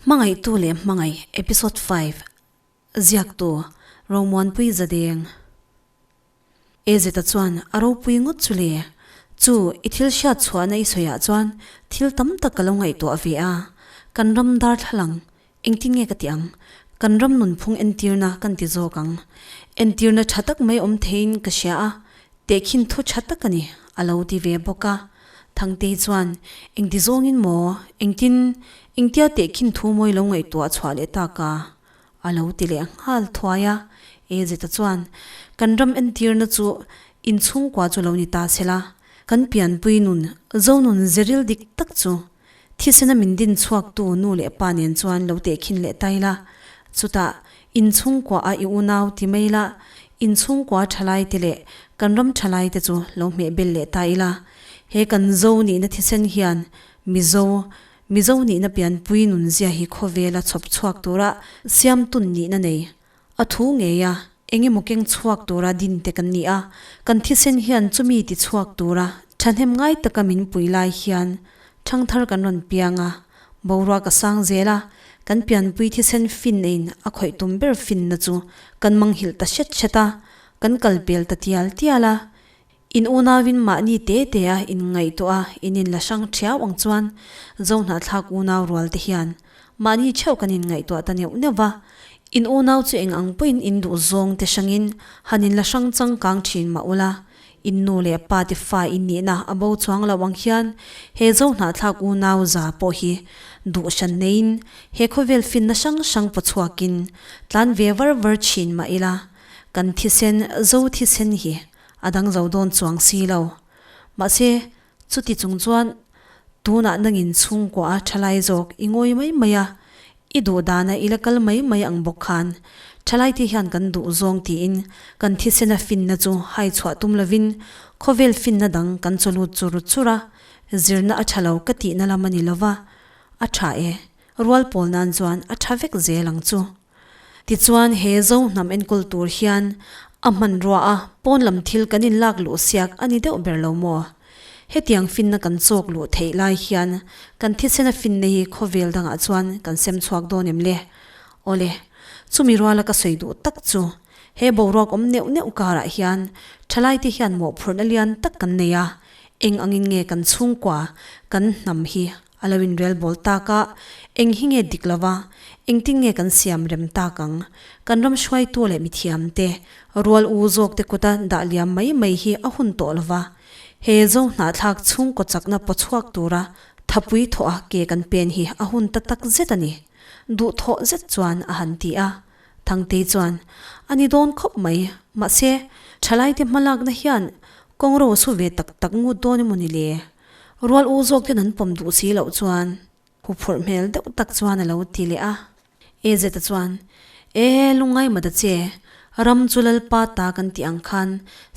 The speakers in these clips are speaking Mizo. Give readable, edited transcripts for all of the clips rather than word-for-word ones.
Hmangaihtu leh Hmangaih Episode 5 Ziaktu, Romuanpui Zadeng Ezeta chuan a ropui ngawt chu le. Chu, i thil hriat chhuahna i sawiah chuan thil tam tak ka lo ngaihtuah ve a. Kan ram darthlalang, engtin nge ka ti ang? Kan ram nunphung entirna kan ti zawk ang. Entirna tha tak mai awm theiin ka hria a, tehkhin thu tha tak a ni, a lo ti ve bawk a. Thangtei chuan, Engti zawngin maw? Engtin, engtia tehkhin thu mawi lo ngaihtuah chhuah leh tak a? A lo ti leh nghal thuai a, Ezeta chuan, Kan ram entirna chu inchhungkua chu lo ni ta se la, kan pianpui nun, Zonun zeril dik tak chu thisena min din chhuaktu nu leh pa nen chuan lo tehkhin leh tai la, chutah inchhungkua a i unau ti mai la, inchhungkua thalai te leh kan ram thalai te chu lo hmehbel leh ta ila, he kan Zo nihna thisen hian Mizo Mizo nihna pianpui nunzia hi khawvela chhawp chhuak tura siamtun nihna nei a thu ngei a, eng emaw keng chhuak tura din te kan ni a, kan thisen hian chumi ti chhuak tura thahnem ngai taka min pui lai hian thangthar kan rawn piang a, boruak a sang zel a, kan pianpui thisen fin ein a khawih tum ber finna chu kan manghilh ta hret hret a, kan kal pel ta tial tial a, In unauin mahni te te a inngaihtuah a, in inla hrang thiau ang chuan Zohnahthlak unau rual te hian mahni theuh kan inngaihtuah ta neuh neuh va. In unau chu eng ang pawhin in duh zawng te hrangin han inla hrang changkang thin mah ula, in nu leh pa te fa in nihna a bo chuang lo ang hian he Zohnahthlak unau za pawh hi duh hran neiin he khawvel finna hrang hrang pawchhuakin tlan ve var var thin mah ila kan thisen Zo thisen hi A dang zo dawn chuang si lo. Mahse, chuti chung chuan tunah nangin chhungkua a thalai zawk i ngawi mai mai a, i duh dana i la kal mai mai ang bawk khan thalaite hian kan duh zawng tiin kan thisena finna chu hai chhuah tum lovin khawvel finna dang kan chaw lut chur chur a, zirna a tha lo ka tihna lam a ni lova, a tha e, rual pawl nan chuan a tha vek zel ang chu. Tichuan he Zo hnam enkawl tur hian a hmanrua a pawn lam thil kan inlak luh siak a ni deuh ber lo maw? Hetiang finna kan chawk luh theih lai hian kan thisena finna hi khawvel dangah chuan kan sem chhuak dawn em le? Awle, chumi ruala ka sawi duh tak chu he boruak awm neuh neuh karah hian thalaite hian mawhphurhna lian tak kan nei a, eng angin nge kan chhungkua, kan hnam hi A lo inrel bawl tak a, eng hi nge dik lova, engtin nge kan siam rem tak ang? Kan ram hruaitu leh mithiam te, rual u zawk te kuta dah liam mai mai hi a hun tawh lova, he zo hnahthlak chhungkaw chakna paw chhuak tura thapui thawh a ke kan pen hi a hun ta tak zet a ni. Duhthawh zet chuan a han ti a. Thangtei chuan, A ni dawn khawp mai, mahse, thalaite hmalakna hian kawngro a su ve tak tak ngut dawn emaw ni le? Rual u zawk ten an pawm duh si loh chuan huphurh hmel deuh tak chuan a lo ti leh a. Ezeta chuan, E, lungngai mata che, ram chu Lalpa ta kan tih ang khan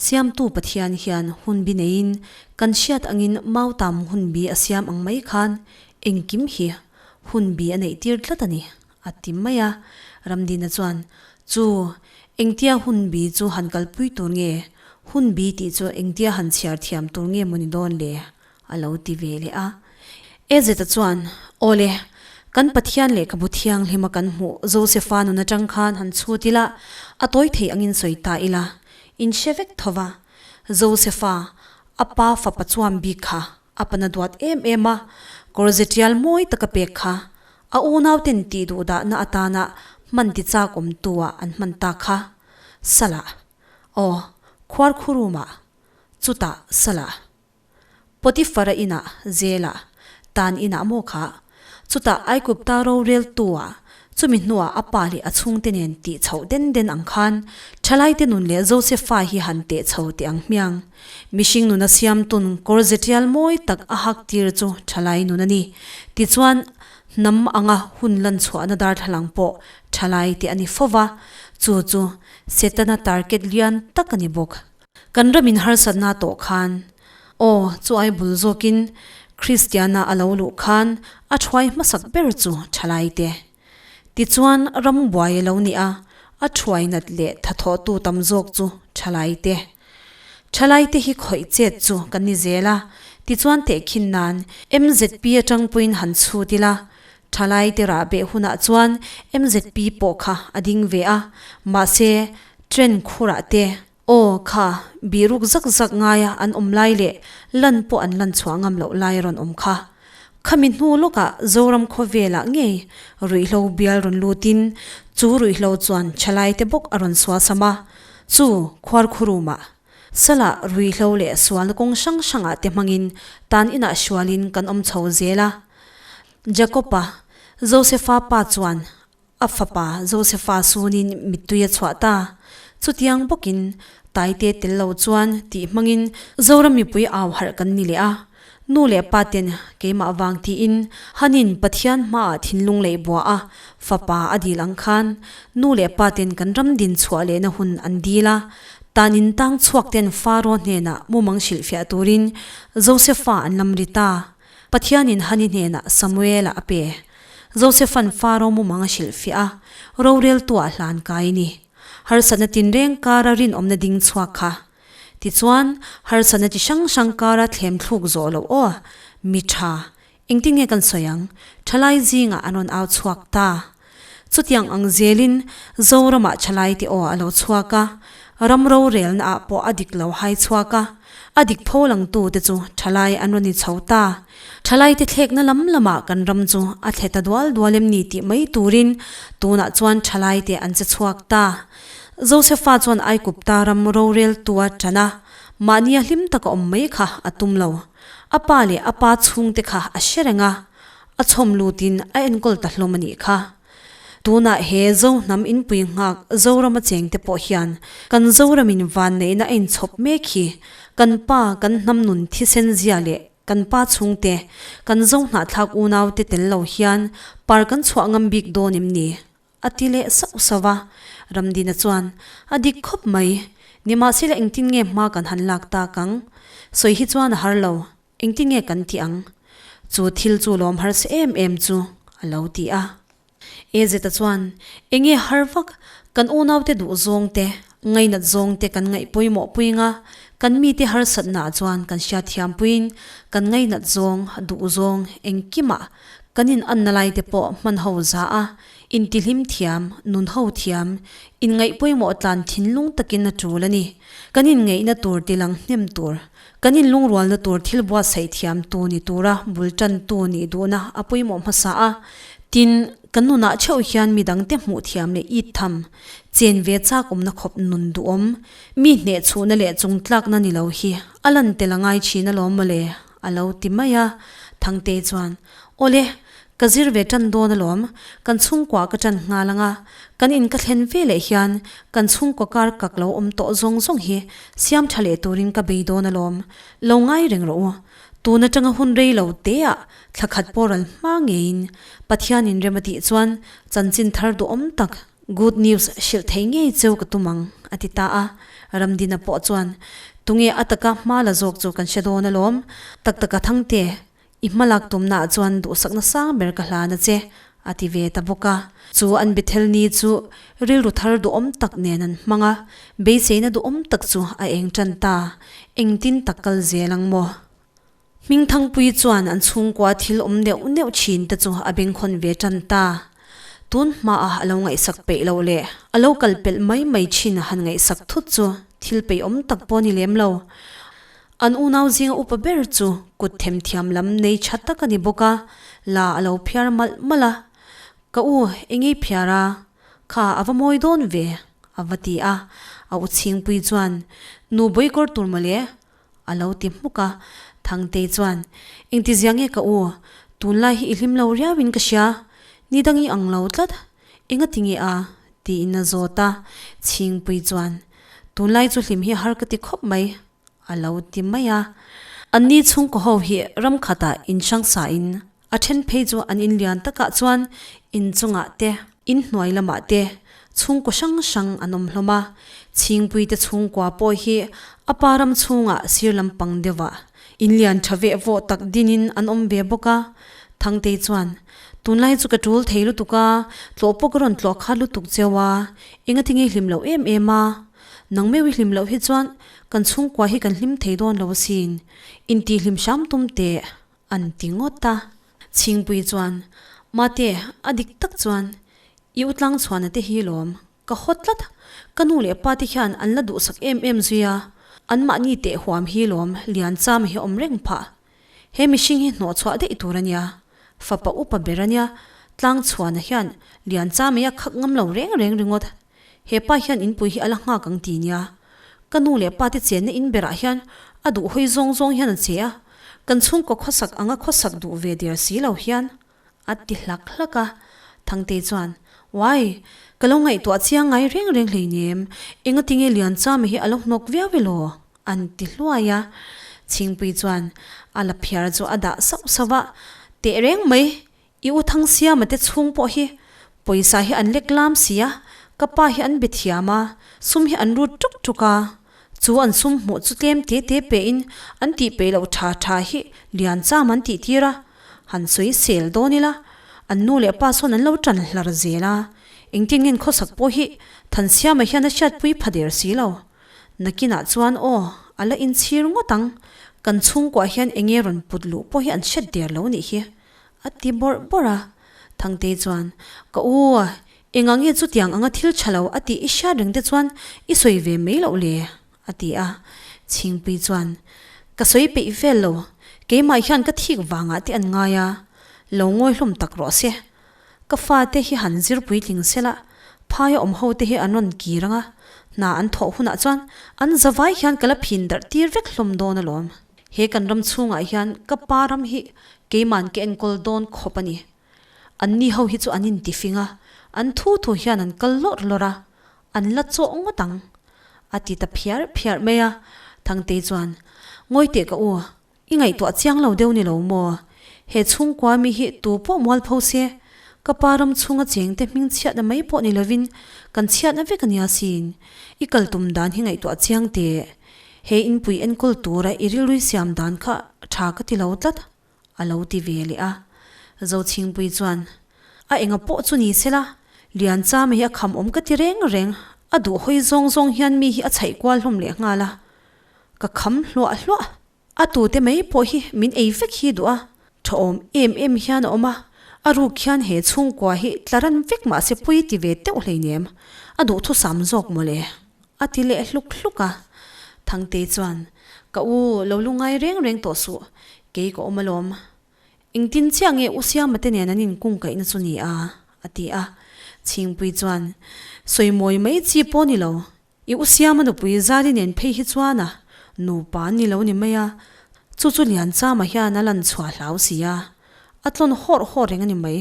Siamtu Pathian hian hun bi neiin kan hriat angin Mautam hun bi a siam ang mai khan engkim hi hun bi a neih tir tlat a ni, a ti mai a. Ramdina chuan, Chu, engtia hun bi chu han kalpui tur nge? Hun bi tih chu engtia han chhiar thiam tur nge maw ni dawn le? a lo ti ve leh a. Ezeta chuan, Awle, kan Pathian lehkhabu thianghlima kan hmuh Josefa nun atang khan han chhut ila, a tawi thei angin sawi ta ila, in hre vek tho va. Josefa, a pa fapa chuan bik kha a pana duat em em a, kawr ze tial mawi taka pek kha a unauten tih duhdahna atana hman ti chak awmtu ah an hman ta kha. Salah. Aw, khuarkhurumah, chutah Salah. Potifara inah, Zelah, tan inah maw kha? Chutah Aigupta roreltua, chumi hnuah a pa leh a chhungte nen tih chhoh den den ang khan thalaite nun leh Josefa hi han teh chho teh ang hmiang. Mihring nuna siamtun kawr ze tial mawi tak a hak tir chu thalai nun a ni. Tichuan, hnam anga hun lan chhuahna darthlalang pawh thalai te a ni fo va, chu chu Setana target lian tak a ni bawk. Kan ramin harsatna tawh khan, aw, chu ai bul zawkin Kristiana a lo luh khan a thuai hmasak ber chu thalai te. Tichuan ram buai a lo ni a, a thuai nat leh thathawhtu tam zawk chu thalai te. Thalai te hi khawih chet chu kan ni zel a, tichuan tehkhin nan MZP atang pawhin han chhut ila. Thalaite rah beh hunah chuan MZP pawh kha a ding ve a, mahse train khurah te aw kha bihruk zak zak ngaia an awm lai leh lan pawh an lan chhuah ngam loh lai a rawn awm kha. Khami hnu lawkah Zoram khawvelah ngei ruihhlo bial rawn lutin chu ruihhlo chuan thalaite bawk a rawn sualsam a, chu khuarkhurumah Salah ruihhlo leh sualna kawng hrang hrangah te hmangin tan inah hrualin kan awm chho zel a. Jakob-a, Josefa pa chuan a fapa Josefa sunin mittui a chhuah ta. Chutiang bawkin Taite tel lo chuan tih hmangin Zoram mipui au harh kan ni leh a. Nu leh pa ten keimah vang tiin Hanin Pathian hmaah thinlung leih buah a fapa a dil ang khan nu leh pa ten kan ram din chhuah lehna hun an dil a, tan in tang chhuak ten Faro hnenah mumang hrilhfiah turin Josefa an lam ri ta. Pathianin Hani hnenah Samuela a pe. Josefan Faro mumang a hrilhfiah a, roreltuah hlan kai ni. Harsatna tinreng kara rinawmna ding chhuak kha Tichuan, harsatna chi hrang hrang kara thlem thluk zawh loh aw, mi tha, engtin nge kan sawi ang? Thalai zingah an rawn au chhuak ta. Chutiang ang zelin Zoramah thalai te aw a lo chhuak a, ram rorelna ah pawh a dik lo hai chhuak a, a dik pho langtu te chu thalai an rawn ni chho ta. Thalai te thlekna lam lamah kan ram chu a thle ta dual dual em ni tih mai turin tunah chuan thalai te an che chhuak ta. Josefa chuan Aigupta ram roreltua ṭan a, mahnia hlim taka awm mai kha a tum lo. A pa leh a pa chhungte kha a hre reng a, a chhawm lutin a enkawl ta hlawm a nih kha. Tunah he Zo hnam inpui nghak Zorama chengte pawh hian kan Zoramin vanneihna a inchhawp mek hi kan pa kan hnam nun thisen zia leh kan pa chhungte kan Zo hnahthlak unaute tel lo hian par kan chhuah ngam bik dawn em ni? A ti leh sauh sauh a, Ramdina chuan, A dik khawp mai, nimahsela engtin nge hma kan han lak tak ang? Sawi hi chuan a har lo, engtin nge kan tih ang? Chu thil chu lawm harsa em em chu, a lo ti a. Ezeta chuan, Enge har vak, kan unaute duh zawng te, ngainat zawng te kan ngaih pawimawh pui nga, kan mite harsatnaah chuan kan hriatthiam puiin kan ngainat zawng, duh zawng, engkimah kan in anna lai te pawh hman ho za a, Intihlim thiam, nun ho thiam, inngaih pawimawh tlan thinlung takin a tul a ni. Kan inngaihna tur tilang hnem tur, kan inlungrualna tur thil buatsaih thiam tu ni tura bul tantu nih duhna a pawimawh hmasa a. Tin, kan nunah theuh hian midangte hmuh thiam leh it tham, chen ve chak awmna khawp nun duhawm, mi hnehchhuhna leh chungtlakna ni lo hi a lan tel a ngai thin alawm mawle, a lo ti mai a. Thangtei chuan, Awle, Ka zir ve tan dawn alawm, kan chhungkua ka tan nghal ang a, kan in ka thlen ve leh hian kan chhungkua kar kak lo awm tawh zawng zawng hi siam tha leh turin ka bei dawn alawm, lo ngai reng rawh u. Tun atanga hun rei lo te ah thla khat pawh ral hma ngeiin Pathianin rem a tih chuan chanchin thar duhawm tak, good news, hrilh thei ngei cheu ka tum ang, a ti ta a. Ramdina pawh chuan, Tunge a taka hma la zawk chu kan hre dawn alawm, tak taka Thangte, I hmalak tumnaah chuan duhsakna sang ber ka hlan a che, a ti ve ta bawk a. Chu an Bethel ni chu rilru thar duhawm tak nen an hmang a, beiseina duhawm tak chu a eng tan ta. Engtin tak kal zel ang maw? Hmingthangpui chuan an chhungkua thil awm neuh neuh thin te chu a bengkhawn ve tan ta. Tun hmaah a lo ngaihsak peih loh leh a lo kal pelh mai mai thin a han ngaihsak thut chu thil peihawm tak pawh ni lem lo. An unau zinga upa ber chu kut themthiam lam nei tha tak a ni bawk a, la a lo phiar malh malh a. Ka u, engei phiar a? Kha a va mawi dawn ve, a va ti a. A u chhingpui chuan, Nu bawikawr tur mawle, a lo ti hmuk a. Thangtei chuan, Engtizia nge ka u, tunlai hi i hlim lo riauin ka hria, ni dang i ang lo tlat, engati nge a? tiin a zawt a. Chhingpui chuan, Tunlai chu hlim hi har ka ti khawp mai, a lo ti mai a. Anni chhungkaw ho hi ram khatah in hrang sa in a then phei chu an in lian takah chuan in chungah te, in hnuai lamah te chhungkaw hrang hrang an awm hlawm a. Chhingpui te chhungkua pawh hi a pa ram chhungah sir lampang deuhah in lian tha veh vawh tak dinin an awm ve bawk a. Thangtei chuan, Tunlai chu ka tul thei lutuk a, tlawh pawh ka rawn tlawh khat lutuk cheu a, engatinge hlim loh em em a? Nang meuh i hlim loh hi chuan kan chhungkua hi kan hlim thei dawn lo asin, intih hlim hram tum teh an ti ngawt a. Chhingpui chuan, Mate, a dik tak chuan i u Tlangchhuana te hi lawm ka haw tlat. Ka nu leh pa te hian an la duhsak em em zui a, anmahni teh huam hi lawm Lianchama hi awm reng phah. He mihring hi hnawhchhuah daih tur a nia. Fapa upa ber a nia, Tlangchhuana hian Lianchama hi a khak ngam lo reng reng ringawt. He pa hian inpui hi a la nghak ang ti nia. Ka nu leh pa te chenna in berah hian a duh hawi zawng zawng hian a che a, kan chhungkaw khawsak anga khawsak duh ve der si lo hian a ti hlak hlak a. Thangtei chuan, Uai, ka lo ngaihtuah chiang ngai reng reng hleinem, engatinge Lianchama hi a lo hnawk viau elaw? An ti hluai a. Chhingpui chuan a la phiar chu a dah sauh sauh a, Tehreng mai, I u Thangsiama te chhung pawh hi pawisa hi an lek lam si a, ka pa hi an be thiam a, sum hi an rut tuk tuk a, chu an sum hmuh chu tlem te te pe in an tih peih loh tha tha hi lian cham an tih tir a, han sawi sel dawn ila an nu leh pa sawn an lo tan hlar zel a, engtin ngen khawsak pawh hi Thansiama hian a hriatpui pha der si lo. Nakinah chuan aw, a la inchhir ngawt ang, kan chhungkuah hian enge rawn put luh pawh hi an hriat der lo nih hi. A ti bawrh bawrh a, Thangtei chuan, Ka u, engah nge chutiang anga thil tha lo a tih i hriat reng te chuan i sawi ve mai loh le? a ti a. Chhingpui chuan, Ka sawi peih vel lo, keimah hian ka thik vangah te an ngai a, lo ngawi hlawm tak rawh se. Ka fate hi han zir puitling sela, phaia awm ho te hi an rawn kir ang a, hna an thawh hunah chuan an zavai hian ka la phin darh tir vek hlawm dawn alawm. He kan ram chhungah hian ka pa ram hi keiman ka enkawl dawn khawp a ni. Anni ho hi chu an intifing a, an thu thu hian an kal lawrh lawrh a, an la chawh ngawt ang, a ti ta phiar phiar mai a. Thangtei chuan, Ngawi teh ka u, i ngaihtuah chiang lo deuh ni lo maw? He chhungkua mi hi tu pawh mualpho se, ka pa ram chhunga chengte hming chhiatna mai pawh ni lovin kan chhiatna vek a nia sin. I kal tum dan hi ngaihtuah chiang teh. He inpui enkawl tura i rilrui siam dan kha tha ka ti lo tlat, a lo ti ve leh a. Zochhingpui chuan, A enga pawh chu ni sela, Lianchama hi a kham awm ka ti reng reng, a duh hawi zawng zawng hian mi hi a chhaih kual hlawm leh nghal a, ka kham hluah hluah. A tute mai pawh hi min ei vek hi duh a, tha awm em em hian a awm a, a ruk hian he chhungkua hi tlaran vek mahse pui ti ve teuh hleinem, a duhthusam zawk mawle. A ti leh hluk hluk a. Thangtei chuan, Ka u, lo lu ngai reng reng tawh suh, kei ka awm alawm. Engtin chiah nge U Siama te nen an inkungkaihna chu ni a? a ti a. Chhingpui chuan, Sawimawi mai chi pawh ni lo, i U Siama nupui Zali nen phei hi chuan a nupa an ni lo ni mai a, chu chu Lianchama hian a lan chhuah hlau si a, a tlawn hawrh hawrh reng a ni mai.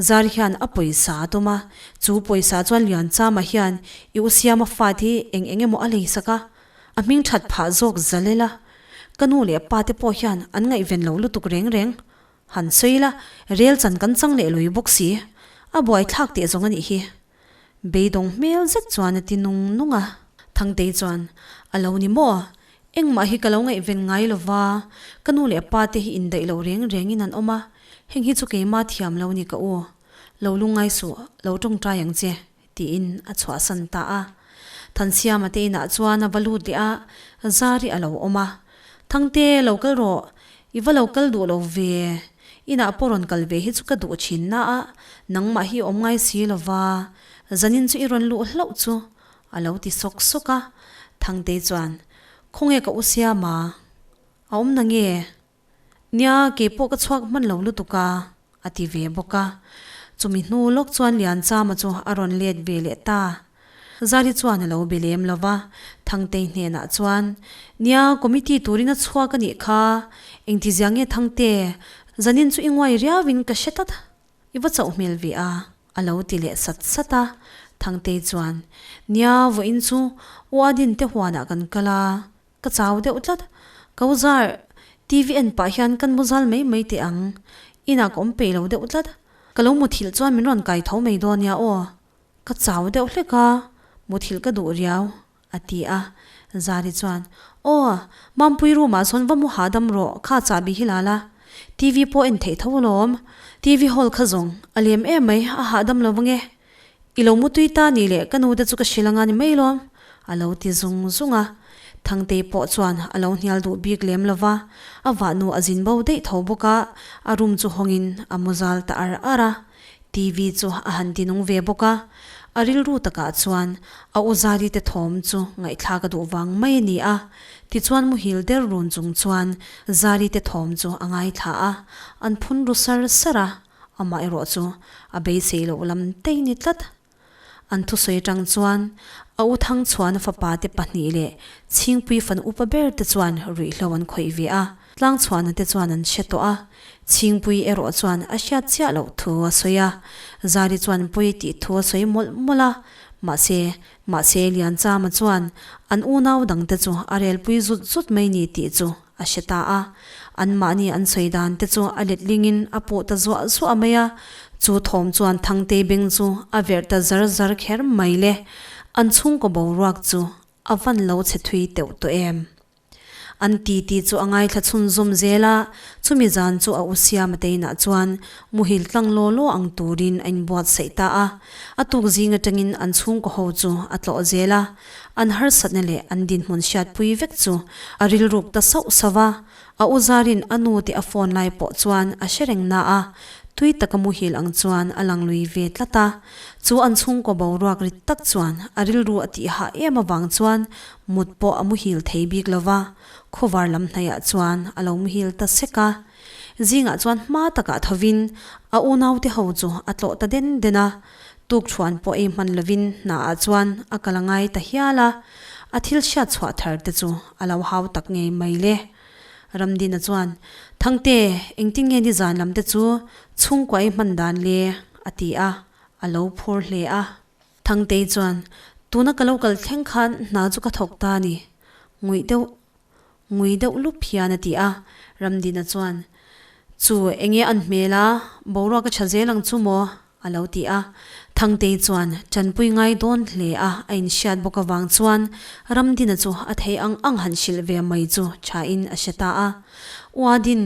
Zar hian a pawisa a tum a, chu pawisa chuan Lianchama hian i u Siama fate hi eng eng emaw a leisak a, a hming that phah zawk zalel a. Ka nu leh pa te pawh hian an ngaihven lo lutuk reng reng. Han sawi la, rel chan kan chang leh lui bawk si. A buaithlak teh zawng a nih hi. Beidawng hmel zet chuan a ti nung nung a. Thangtei chuan, A lo ni maw? Engmah hi ka lo ngaihven ngai lo va, ka nu leh pa te hi indaih lo reng rengin an awm a, heng hi chu keimah thiam lo ni ka u. Lo lungngai suh, lo tawngtai ang che, tiin a chhuahsan ta a. Thansiama te inah chuan a va lut leh a, Zari a lo awm a. Thangte, lo kal rawh, i va lo kal duh lo ve, inah pawh rawn kal ve hi chu ka duh thin na a, nangmah hi i awm ngai si lo va, zanin chu i rawn luh hlauh chu, A lo ti sawk sawk a, Thangtei chuan, Khawnge ka u Siama? A awm na nge? Nia, kei pawh ka chhuak hman lo lutuk a, a ti ve bawk a. Chumi hnu lawk chuan Lianchama chu a rawn let ve leh ta. Zari chuan a lo be lem lo va, Thangtei hnenah chuan, Nia, committee turin a chhuak a nih kha, engtizia nge Thangte, zanin chu i nguai riauin ka hre tlat, i va chauh hmel ve a. A lo ti leh sat sat a, Thangtei chuan, Nia, vawiin chu U Adin te huanah kan kal a, ka chau deuh tlat. Ka u zar, TV en pah hian kan mu zal mai mai teh ang, inah ka awm peih lo deuh tlat. Ka lo muthilh chuan min rawn kai tho mai dawn nia aw. Ka chau deuh hlek a, muthilh ka duh riau. A ti a. Zari chuan, Aw, Mampui room ah sawn va mu hahdam rawh, kha chahbi hi la la. TV pawh en theih tho alawm. TV hall kha zawng, a lem em mai, a hahdam lo vang e. I lo mu tui ta nih leh ka nu te chu ka hrilh anga ni mai lawm, a lo ti zung zung a. Thangtei pawh chuan a lo hnial duh bik lem lo va, a vahnu a zin bo daih tho bawk a, a room chu hawngin a mu zal ta ar ar a. TV chu a han ti nung ve bawk a, a rilru takah chuan a u Zari te thawm chu ngaihthlak a duh vang mai a ni a. Tichuan muhil der run chung chuan Zari te thawm chu a ngaithla a, an phun ru sar sar a, amah erawh chu a beisei loh lam tei ni tlat. An thusawi atang chuan a u Thangchhuana fapa te pahnih leh Chhingpui fan upa ber te chuan ruihhlo an khawih ve a, Tlangchhuana te chuan an hre tawh a, Chhingpui erawh chuan a hriat chiah loh thu a sawi a, Zari chuan pawi tih thu a sawi mawlh mawlh a, mahse, mahse Lianchama chuan an unau dangte chu a relpui zut zut mai ni tih chu a hre ta a, anmahni an sawi dan te chu a letlingin a puh ta zuah zuah mai a, chu thawm chuan Thangtei beng chu a verh ta zar zar kher mai le, an chhungkaw boruak chu a van lo chhe thui teuh tawh em? An titi chu a ngaithla chhunzawm zel a, chumi zan chu a u Siama te inah chuan muhil tlang law law ang turin a inbuatsaih ta a, a tuk zing atangin an chhungkaw ho chu a tlawh zel a. An harsatna leh an dinhmun hriatpui vek chu a rilruk ta sauh sauh a, a u Zarin a nu te a phone lai pawh chuan a hre reng na a, tui taka muhil ang chuan a lang lui ve tlat a. Chu an chhungkaw boruak rit tak chuan a rilru a tih hah em avang chuan mut pawh a muhil thei bik lo va, khawvar lam hnaiah chuan a lo muhil ta sek a. Zingah chuan hma takah thovin a unaute ho chu a tlawh ta den den a, Tukṭhuan pawh ei hman lovin hnaah chuan a kal a ngai ta hial a, a thil hriat chhuah thar te chu a lo hau tak ngei mai le. Ramdina chuan, Thangte, engtin nge nizan lam te chu chhungkua ei hman dan le? a ti a, a lo phur hle a. Thangtei chuan, Tuna ka lo kal thleng khan hna chu ka thawk ta a ni, nguih deuh Ngui deuh lup hian a ti a, Ramdina chuan, Chu, enge an hmel a, boruak a tha zel ang chu maw? a lo ti a. Thangtei chuan tanpui ngai dawn hle a a inhriat bawk avang chuan Ramdina chu a thei ang ang han hrilh ve mai chu thain a hre ta a. Uadin,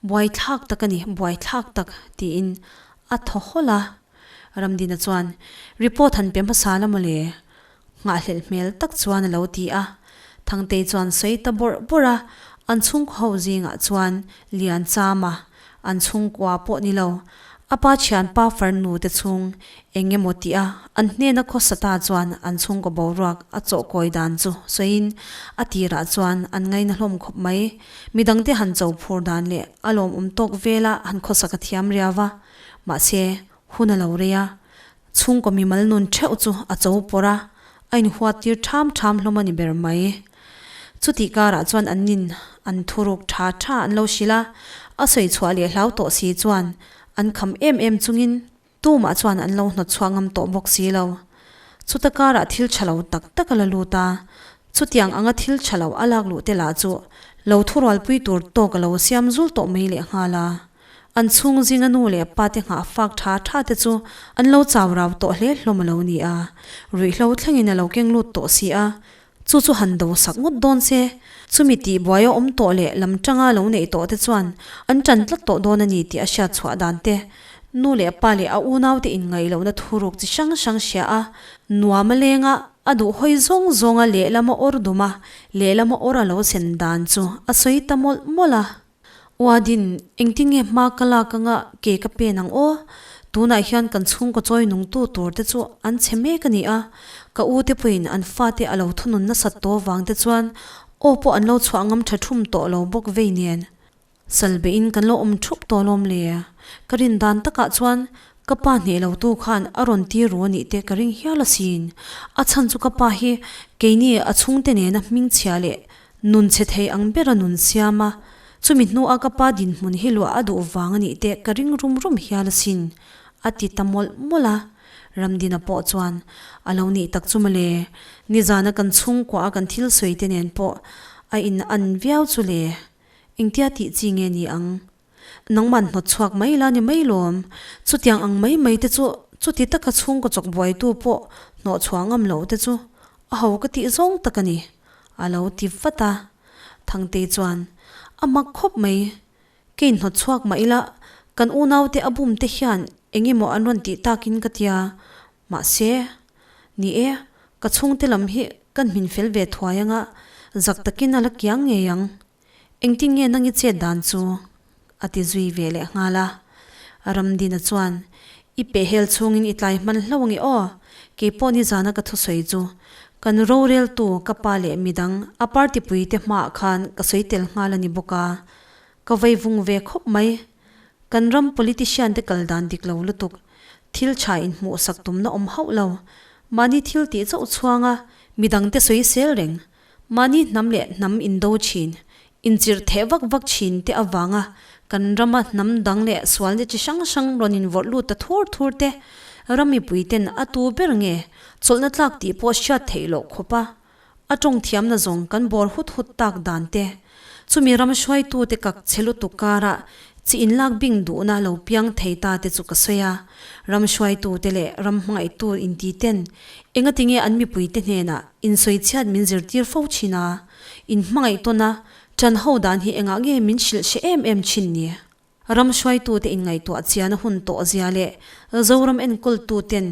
buaithlak tak a ni, buaithlak tak, tiin a thaw hawlh a. Ramdina chuan, Report han pe hmasa la mawle, Nghahhlelh hmel tak chuan a lo ti a. Thangtei chuan sawi ta bawrh bawrh a, an chhungkaw ho zingah chuan Lianchama, an chhungkua pawh ni lo, a pa thianpa farnu te chhung eng emaw tih a an hnena khawsa ta chuan an chhungkaw boruak a chawhkawi dan chu sawiin a tirah chuan an ngaina hlawm khawp mai. Midangte han cho phur dan leh a lawmawm tawk vela han khawsak a thiam riau va, mahse hun a lo rei a, Chhungkaw mimal nun theuh chu a cho pawrh a, a inhuat tir ṭham ṭham hlawm a ni ber mai. Chutih karah chuan an nin an thuruk ṭha ṭha an lo hrilh a, a sawi chhuah leh hlau tawh si chuan an kham em em chungin tumah chuan an lo hnawt chhuah ngam tawh bawk si lo. Chuta karah thil ṭha lo tak tak a la lut a, chutiang anga thil ṭha lo a lak luh te lah chu lo thurualpui tur tawk a lo siam zul tawh mai lehnghal a. An chhung zinga nu leh pa te nghah fak tha tha te chu an lo chau rau tawh hle hlawm a lo ni a, ruihhlo thlengin a lo keng lut tawh si a, chu chu han do sak ngawt dawn se, chumi tih buai a awm tawh leh lam tanga lo neih tawh te chuan an tan tlat tawh dawn a ni tih a hriat chhuah dan te, nu leh pa leh a unau te inngaih lohna thuruk chi hrang hrang hria a, nuam a leng a, a duh hawi zawng zawnga lehlam a awr dum a, lehlam a awr a lo sen dan chu a sawi ta mawlh mawlh a. Uadin, engtin nge hma ka lak anga ke ka pen ang aw? Tunah hian kan chhungkaw chawi nungtu tur te chu an chhe mek a ni a, ka u te pawhin an fate a lo thunun nasat tawh vang te chuan aw pawh an lo chhuah ngam tha thum tawh lo bawk vei nen. Salbehin kan lo awm thup tawh alawm le. Ka rin dan takah chuan ka pa hneh lo tu khan a rawn tir ru a nih te ka ring hial asin. A chhan chu ka pa hi keini a chhungte nena hmingchhia leh Nun chhe thei ang bera nun siam a, chumi hnua ka pa dinhmun hi luah a duh vang a nih te ka ring rum rum hial asin, a ti ta mawlh mawlh a. Ramdina pawh chuan, A lo nih tak chu mawle, nizana kan chhungkua a kan thil sawi te nen pawh a in an viau chu le, engtia tih chi nge ni ang? Nangman hnawt chhuak mai la ni mai lawm, chutiang ang mai mai te chu chuti taka chhungkaw chawk buaitu pawh hnawh chhuah ngam loh te chu a ho ka tih zawng tak a ni. A lo ti vat a, Thangtei chuan, A mak khawp mai, kei hnawt chhuak mah ila, kan unaute a bum te hian eng emaw an rawn tih takin ka tia, mahse, ni e, ka chhungte lam hi kan hmin fel ve thuai anga, Zak takin a la kiang ngei ang. Engtin nge nang i chet dan chu? a ti zui ve leh nghal a. Ramdina chuan, I pehhel chhungin i tlai hman hlo ange aw, keipawh nizana ka thusawi chu kan roreltu ka pa leh midang a party puite hmaah khan ka sawi tel nghal a ni bawk a, ka vei vung ve khawp mai. Kan ram politician te kal dan dik lo lutuk, thil tha inhmuhsak tumna awm hauh lo, mahni thil tih chauh chhuanga midangte sawi sel reng, Mahni hnam leh hnam indo thin, inchirh theh vak vak thin te avanga kan rama hnam dang leh sualna chi hrang hrang rawn invawrh lut ta thur thur te, ram mipui ten a tu ber nge chawlhna tlak tih pawh hriat theih loh khawpa a tawng thiamna zawng kan bawr hut hut tak dan te, chumi ram hruaitute kak che lutuk karah chi inlak bing duhna lo piang thei ta te chu ka sawi a, ram hruaitute leh ram hmangaihtu inti ten engatinge an mipuite hnenah Insawichhiat min zirtir fo thin a, in hmangaih tawn a, ṭan ho dan hi engah nge min hrilh hre em em thin ni? Ram hruaitute inngaihtuah chian a hun tawh zia leh Zoram enkawltuten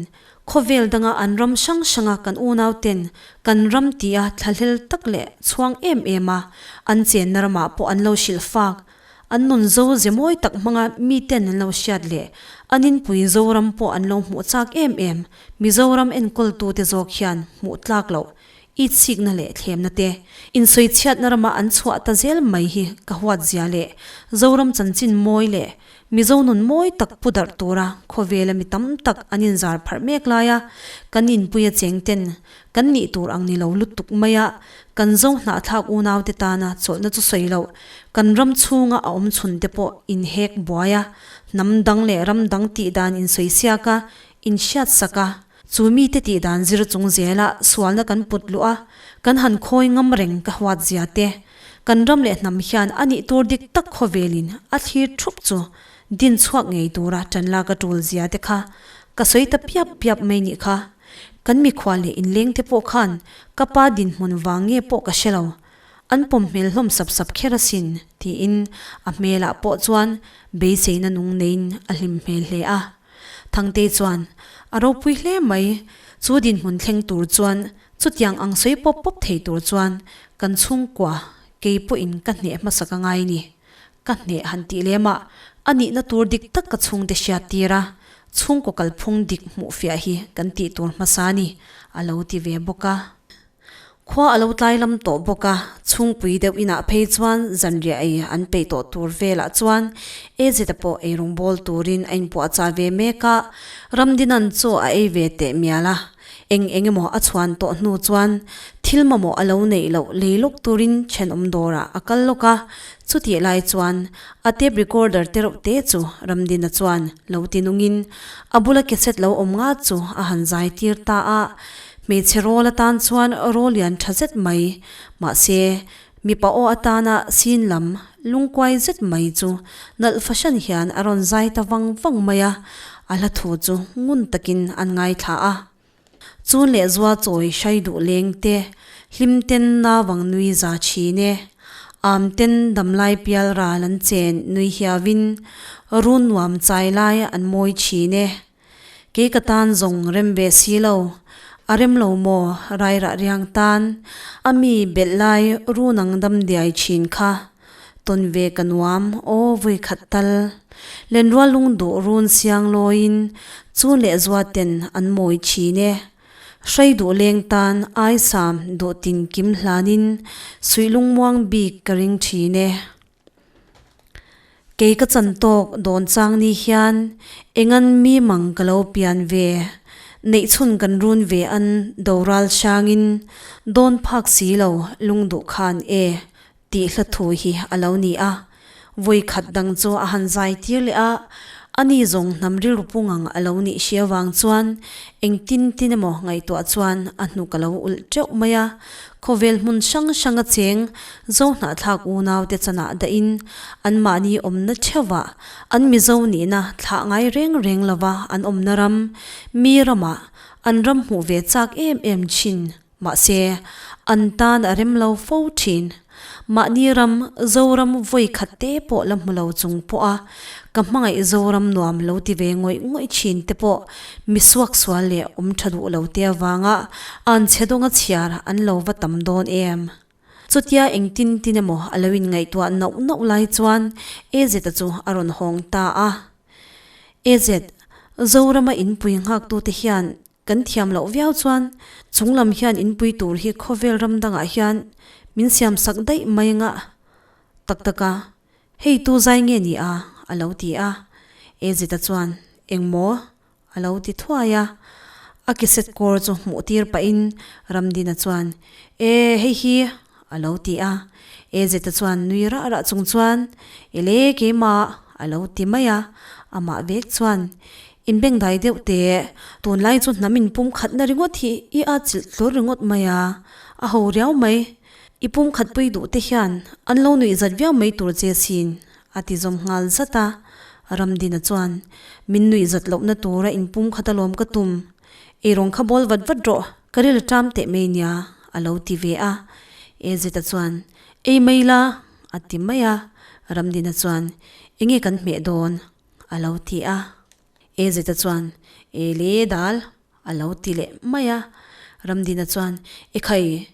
khawvel danga an ram hrang hranga kan unauten kan ram tia thlahlel tak leh chhuang em em a an chenna ramah pawh an lo hrilh fak An nun zo ze mawi tak hmanga miten an lo hriat leh an inpui Zoram pawh an lo hmuh chak em em. Mizoram enkawltute zawk hian hmuh tlak loh itsikna leh thlemna te, insawichhiatna rama an chhuah ta zel mai hi ka huat zia leh Zoram chanchin mawi leh Mizo nun mawi tak pu darh tura khawvela mi tam tak an inzar pharh mek laia kan inpuia cheng ten kan nih tur ang ni lo lutuk maia kan zo hnahthlak unaute tana chawlhna chu sawi loh Kan ram chhunga a awm chhun te pawh inhek buai a, hnam dang leh ram dang tih dan insawi siak a, inhriat sak a, chu mite tih dan zir chung zela sualna kan put luh a, kan han khawi ngam reng ka huat zia te, kan ram leh hnam hian a nih tur dik tak khawvelin a thlir thup chu din chhuak ngei tura tan lak a tul zia te kha ka sawi ta piap piap mai nih kha. Kan mikhual leh inleng te pawh khan ka pa dinhmun vang nge pawh ka hre lo. An pawm hmel hlawm sap sap kher asin, tiin a hmelah pawh chuan beiseina nung neiin a hlim hmel hle a. Thangtei chuan, A ropui hle mai, chu dinhmun thleng tur chuan chutiang ang sawi pawp pawp thei tur chuan kan chhungkua kei pawhin ka hneh hmasa ka ngai ni. Ka hneh han tih lemah a nihna tur dik tak ka chhungte hriat tir a, chhungkaw kalphung dik hmuh fiah hi kan tih tur hmasa a ni, a lo ti ve bawk a. Khua a lo tlai lam tawh bawk a, chhungpui deuh inah phei chuan zanriah ei an peih tawh tur velah chuan Ezeta pawh eirawng bawl turin a inpuahchah ve mek a, Ramdinan chaw a ei ve teh mial a, eng eng emaw a chhuan tawh hnu chuan thil mamawh a lo neih loh lei lawk turin thenawm dawrah a kal lawk a, chutih lai chuan a tape recorder te reuh te chu Ramdina chuan lo ti nungin a bula cassette lo awm nga chu a han zai tir ta a. Hmeichhe rawl atan chuan rawl lian tha zet mai, mahse mipa aw atana sin lam lungkuai zet mai chu nalh fahran hian a rawn zai ta vang vang mai a, a hla thu chu ngun takin an ngaithla a. Chun leh zua chawi hrai duh leng te, hlim ten navang nui za thin e, am ten damlai pial ral an chen nui hiavin, run nuam chai lai an mawi thin e. Kei ka tan zawng rem ve si lo, a rem lo maw rairah riang tan a mi belh lai run ang dam diai thin kha tawn ve ka nuam aw vui khat tal. Lenrual lung duh run siang lawiin chu leh zua ten an mawi thin e. Hrai duh leng tan aisam duh tin kim hlanin suih lungmuang bik ka ring thin e. Kei ka chan tawk dawn chang ni hian engan mi mang ka lo pian ve, neih chhun kan run ve an doral hrangin dawn phak si lo lungduh khan e tih hla thu hi a lo ni a. Vawi khat dang chu a han zai tir leh a, ani zawng hnam rilru pung ang a lo nih hria vang chuan engtin tin emaw ngaihtuah chuan a hnuk a lo ulh teuh mai a. Khawvel hmun hrang hranga cheng Zohnahthlak unaute chanah dahin anmahni awmna theuhah an Mizo nihna thlah ngai reng reng lova an awmna ram, mi ramah an ram hmuh ve chak em em thin. Mahse, an tan a rem lo fo thin. Mahni ram, Zoram vawi khat te pawh la hmu lo chung pawha ka hmangaih Zoram nuam lo ti ve ngawih ngawih thin te pawh mi suaksual leh awm tha duh lo te avanga an chhe dawnga chhiar an lo va tam dawn em? Chutia engtin tin emaw a lo inngaihtuah nauh nauh lai chuan AZ-a chu a rawn hawng ta a. AZ, Zorama inpui nghaktute hian kan thiam loh viau chuan chunglam hian inpui tur hi khawvel ram dangah hian min siam sak daih mai anga tak tak a, hei tu zai nge ni a? a lo ti a. AZ-a chuan, Engmaw? A lo ti thuai a, a kiset kawr chu hmuh tir pahin Ramdina chuan, E, hei hi, a lo ti a. Ezeta chuan nui rah rah chung chuan, E le, keimah, a lo ti mai a. Amah vek chuan, Inbengdai deuh teh, tunlai chu hnam inpum khatna ringawt hi i a chilh tlur ringawt mai a, a ho riau mai. I pum khatpui duh te hian an lo nuih zat viau mai tur che sin, A ti zawm nghal zat a, Ramdina chuan, Min nuih zat lohna tura inpum khat alawm ka tum. Eirawng kha bawl vat vat rawh, ka ril a ṭam teh mai nia, a lo ti ve a. Ezeta chuan, Ei mai la, a ti mai a. Ramdina chuan, Enge kan hmeh dawn? a lo ti a. Ezeta chuan, E le dal, a lo ti leh mai a. Ramdina chuan, Ekhai,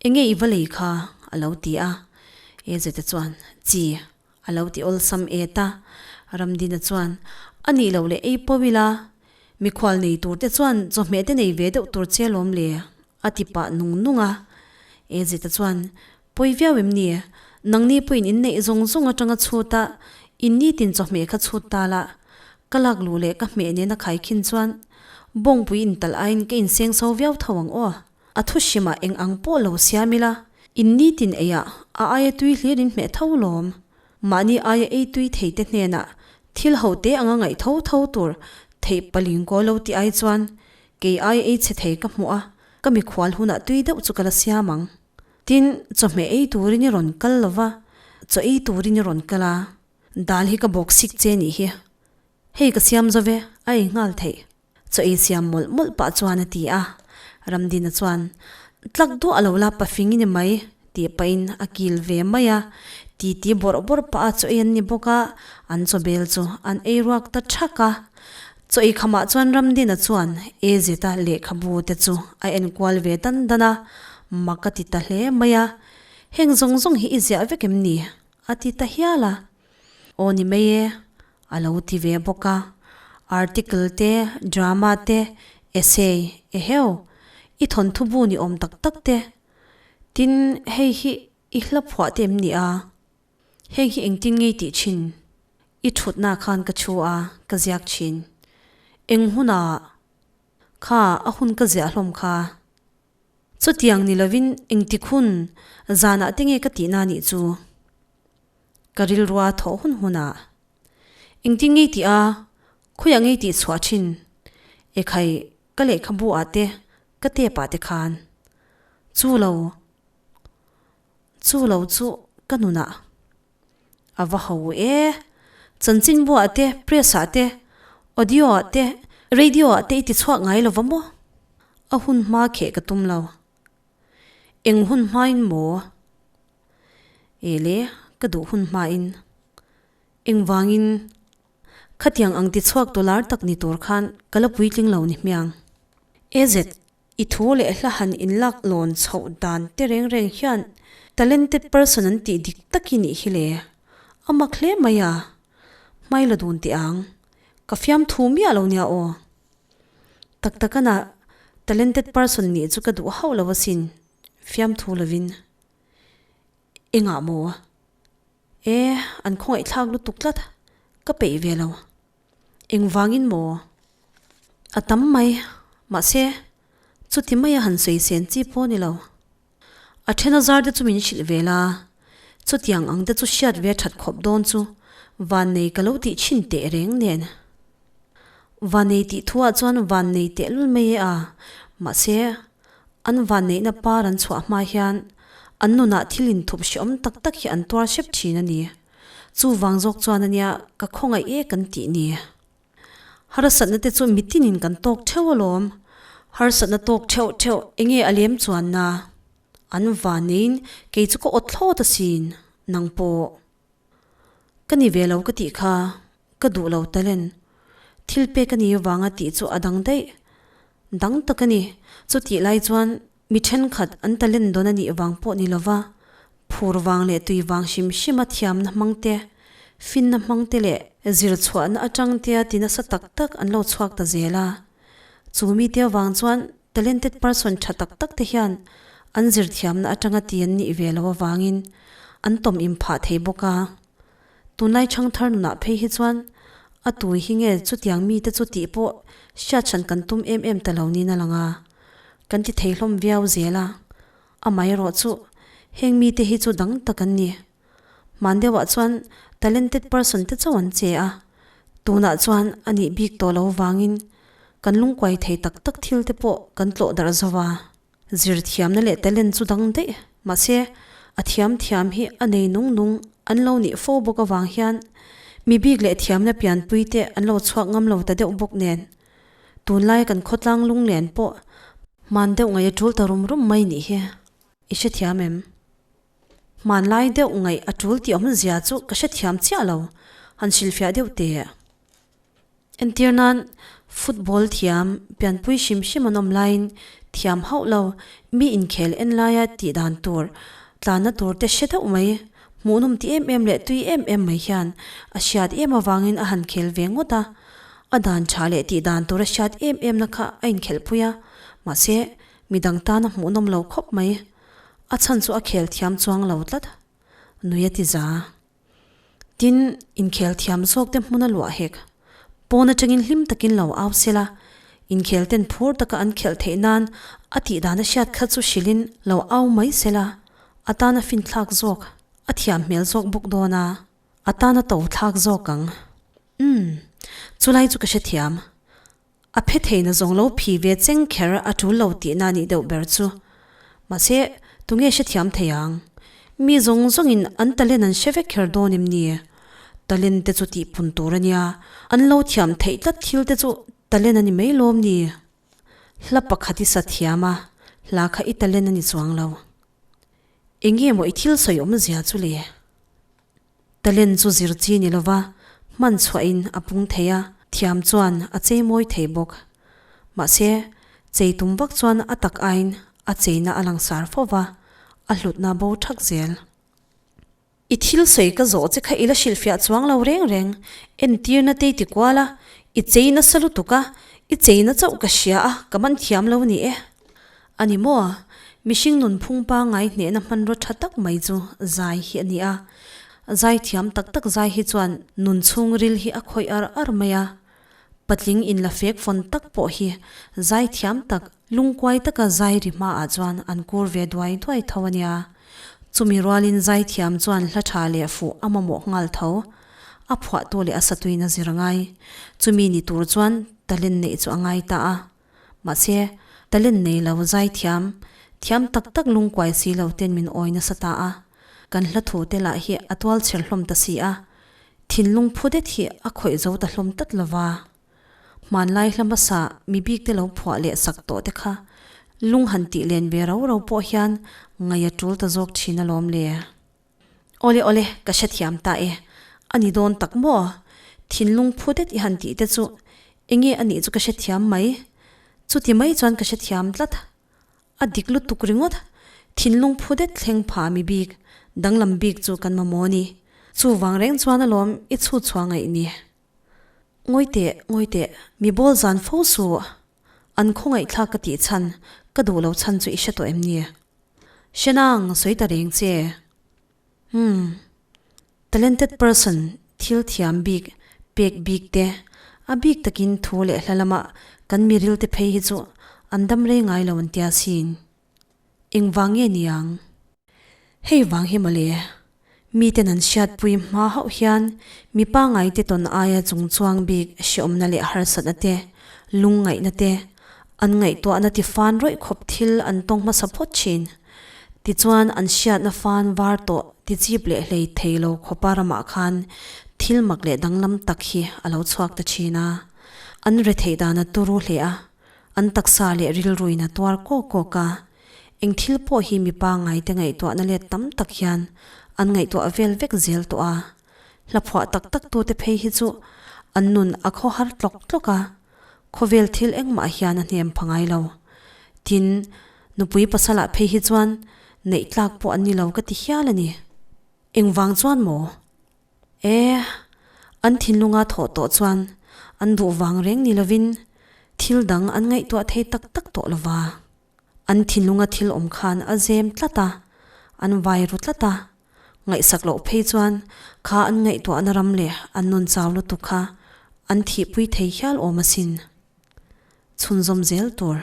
Enge i va lei kha? a lo ti a. Ezeta chuan, Chi, a lo ti awlsam et a. Ramdina chuan, A nih loh leh ei pawh ila, mikhual nei tur te chuan chawhmeh te nei ve deuh tur che alawm le, a ti pah nung nung a. Ezeta chuan, Pawi viau em ni? Nangni pawhin in neih zawng zawng atanga chhut a, in nitin chawhmeh kha chhut ta la. Ka lak luh leh ka hmeh nena khaikhin chuan bawngpui intalh aiin ka inseng so viau tho ang aw. A thu hrimah eng ang pawh lo siam ila, in nitin eiah a aia tui hlir in hmeh tho lawm. Mahni aia ei tui thei te hnenah thil ho te anga ngaih tho tho tur theih paling kaw lo tih ai chuan kei aia ei chhe thei ka hmuh a, ka mikhual hunah tui deuh chu ka la siam ang. Tin, chawhmeh ei turin i rawn kal lova, chaw ei turin i rawn kal a, dal hi ka bawk sik che nih hi. Hei ka siam zo ve, a ei nghal theih. Chaw ei siam mawlh mawlh pah chuan a ti a. Ramdina chuan, Tlak duah lo la pafing i ni mai, tih pahin a kil ve mai a. Titi bawrh bawrh pah a chaw ei an ni bawk a, an chaw bel chu an ei ruak ta thak a. Chaw ei khamah chuan Ramdina chuan AZ-a lehkhabu te chu a enkual ve dan dan a, mak a ti ta hle mai a. Heng zawng zawng hi i ziah vek em ni? a ti ta hial a. Aw ni mai e, a lo ti ve bawk a. Article te, drama te, essay, eheu, i thawnthu bu ni awm tak tak te. Tin, hei hi i hla phuah te em ni a? Heng hi engtin ngei tih thin? I thutna khan ka chhu a, ka ziak thin. Eng hunah kha a hun ka ziah hlawm kha? Chutiang ni lovin engtik hun zanah te nge ka tihna nih chu? Ka rilrua thawh hun hunah engtin ngei tih a, khawiah ngei tih chhuah thin? Ekhai ka lehkhabu ah te, ka tep ah te khan. Chu lo, chu lo chu ka nunah. A va ho e. Chanchinbu ah te, press ah te, audio ah te, radio ah te i ti chhuak ngai lo va maw? A hun hma kheh ka tum lo. Eng hun hmain maw? E le, ka duh hun hmain. Engvangin khatiang ang ti chhuak tular tak ni tur khan ka la puitling lo ni hmiang. AZ. I thu leh hla han inlak lawn chhoh dan te reng reng hian talented person an tih dik tak i nih hi le. A mak hle mai a. Hmai la dun teh ang. Ka fiamthu miah lo nia aw. Tak takana talented person nih chu ka duh hauh lo asin, fiamthu lovin. Engah maw? E, an khawngaihthlak lutuk tlat. Ka peih ve lo. Engvangin maw? A tam mai, mahse, chuti maia han sawi sen chi pawh ni lo. A then a zar te chu min hrilh ve la, chutiang ang te chu hriat ve that khawp dawn chu vannei ka lo tih chhin teh reng nen. Vannei tih thuah chuan vannei tehlul mai e a, mahse, an vanneihna par an chhuah hma hian an nunah thil inthup hreawm tak tak hi an tuar hrep thin a ni. Chuvang zawk chuan ania ka khawngaih e kan tih ni. Harsatna te chu mitinin kan tawk theuh alawm. Harsatna tawk theuh theuh enge a lem chuanna? An vaneiin kei chu ka awt thlawt asin, nang pawh. Ka ni ve lo ka tih kha, ka duh lo talent. Thil pek a ni vanga tih chu a dang daih. Dang tak a ni. Chutih lai chuan mi thenkhat an talent dawn a nih vang pawh ni lova. Phur vang leh tui vang hrim hrima thiamna hmang te, finna hmang te leh zir chhuahna atang tea ti nasa tak tak an lo chhuak ta zel a. Chu mite avang chuan talented person tha tak tak te hian an zir thiamna atanga ti an nih ve lo avangin an tawm inphah thei bawk a. Tunlai chhangthar nunah phei hi chuan a tui hi nge chutiang mite chu tih pawh hriat hran kan tum em em ta lo niin a lang a, kan ti thei hlawm viau zel a. Amaherawh chu heng mite hi chu dang tak an ni. Hman deuhah chuan talented person te chauh an che a, tunah chuan a nih bik tawh lo vangin kan lungkuai thei tak tak thil te pawh kan tlawh darh zo a. Zir thiamna leh talent chu dang daih mahse a thiam thiam hi a nei nung nung an lo nih fo bawk avang hian mi bik leh thiamna pianpui te an lo chhuak ngam lo ta deuh bawk nen tunlai kan khawtlang lunglen pawh hman deuh ngaih a tul ta rum rum mai nih hi i hrethiam em? Hmanlai deuh ngaih a tul tih awmzia chu ka hrethiam chiah lo han hrilhfiah deuh teh. Entir nan, football thiam pianpui hrim hrim an awm laiin thiam hauh lo, mi inkhel en laia tih dan tur, tlanna tur te hre deuh mai, hmuhnawm ti em em leh tui em em mai hian a hriat em avangin a han khel ve ngawt a, a dan tha leh tih dan tur a hriat em em na kha a inkhelhpui a, mahse midang tan a hmuhnawm lo khawp mai, a chhan chu a khel thiam chuang lo tlat, nui a ti za. Tin, inkhel thiam zawk te hmun a luah hek. Pawn atangin hlim takin lo au sela, inkhel ten phur taka an khelh theih nan a tih dan a hriat kha chu hrilhin lo au mai sela, a tan a finthlak zawk, a thiam hmel zawk bawk dawn a, a tan a to thlak zawk ang. Umm, chulai chu ka hrethiam. A phe theihna zawng lo phi ve cheng kher a tul lo tihna nih deuh ber chu. Mahse, tunge hrethiam thei ang? Mi zawng zawngin an talent an hre vek kher dawn em ni? Talent te chu tihpun tur a nia, an lo thiam theih tlat thil te chu talent a ni mai lawm ni? Hla pakhat i sa thiam a, hla kha i talent a ni chuang lo. Enge maw i thil sawi awmzia chu le? Talent chu zir chi ni lova, hman chhuahin a pung thei a, thiam chuan a chei mawi thei bawk. Mahse, chei tum vak chuan a tak aiin a cheina a langsar fo va, a hlutna bo thak zel. I thil sawi ka zawh che kha i la hrilhfiah chuang lo reng reng, entirna te i ti kual a, i chei nasa lutuk a, i cheina chauh ka hria a, ka man thiam lo ni e. A ni maw? Mihring nunphung pangngai hnehna hmanraw tha tak mai chu zai hi a ni a. Zai thiam tak tak zai hi chuan nun chhungril hi a khawih ar ar mai a. Patling inla fek fawn tak pawh hi zai thiam tak, lungkuai taka zai ri hmaah chuan an kur ve duai duai tho a nia. Chumi rualin zai thiam chuan hla tha leh fuh a mamawh nghal tho. A phuahtu leh a satuin a zir ngai. Chumi ni tur chuan talent neih chu a ngai ta a. Mahse, talent nei lo zaithiam, thiam tak tak lungkuai si lo ten min awi nasa ta a, kan hla thu te lah hi a tual chher hlawm ta si a, thinlung phu det hi a khawih zo ta hlawm tlat lo va. Hmanlai hla hmasa mi bik te lo phuah leh sak tawh te kha lung han tih len ve rau rau pawh hian ngaih a tul ta zawk thin alawm le. Awle awle, ka hrethiam ta e. A ni dawn tak maw? Thinlung phu det i han tih te chu enge a nih chu ka hrethiam mai. Chuti mai chuan ka hrethiam tlat. A dik lutuk ringawt. Thinlung phu det thleng pha mi bik, danglam bik chu kan mamawh ni. Chuvang reng chuan alawm i chhut chhuah ngaih ni. Ngawi teh, ngawi teh, mi bawl zan fo suh. An khawngaihthlak ka tih chhan, ka duh lo chhan chu i hre tawh em ni? Hrenang, sawi ta reng che. Umm. Talented person, thil thiam bik, pek bik te, a bik takin thu leh hla lama kan miril te phei hi chu an dam rei ngai lo an tia sin. Engvang nge niang? Hei vang hi mawle, miten an hriatpui hma hauh hian mi pangaite tawn aia chungchuang bik hreawmna leh harsatna te, lungngaihna te, an ngaihtuahna ti fan rawih khawp thil an tawng hmasa phawt thin. Tichuan an hriatna fan var tawh ti chip leh hlei thei lo khawpa ramah khan thil mak leh danglam tak hi a lo chhuak ta thin a. An retheih dan a turu hle a, an taksa leh rilruin a tuar kawk kawk a. Eng thil pawh hi mi pangngaite ngaihtuahna let tam tak hian an ngaihtuah vel vek zel tawh a. Hla phuah tak tak tute phei hi chu an nun a khawhar tlawk tlawk a, khawvel thil engmah hian a hnem pha ngai lo. Tin, nupui pasalah phei hi chuan Neih tlak pawh an ni lo ka ti hial a ni. Engvang chuan maw? E, an thinlunga thawh tawh chuan an duh vang reng ni lovin thil dang an ngaihtuah thei tak tak tawh lova. An thinlunga thil awm khan a zem tlat a, an vai ru tlat a. Ngaihsak loh phei chuan kha an ngaihtuahna ram leh an nun chau lutuk kha an thihpui thei hial awm asin. Chhunzawm zel tur.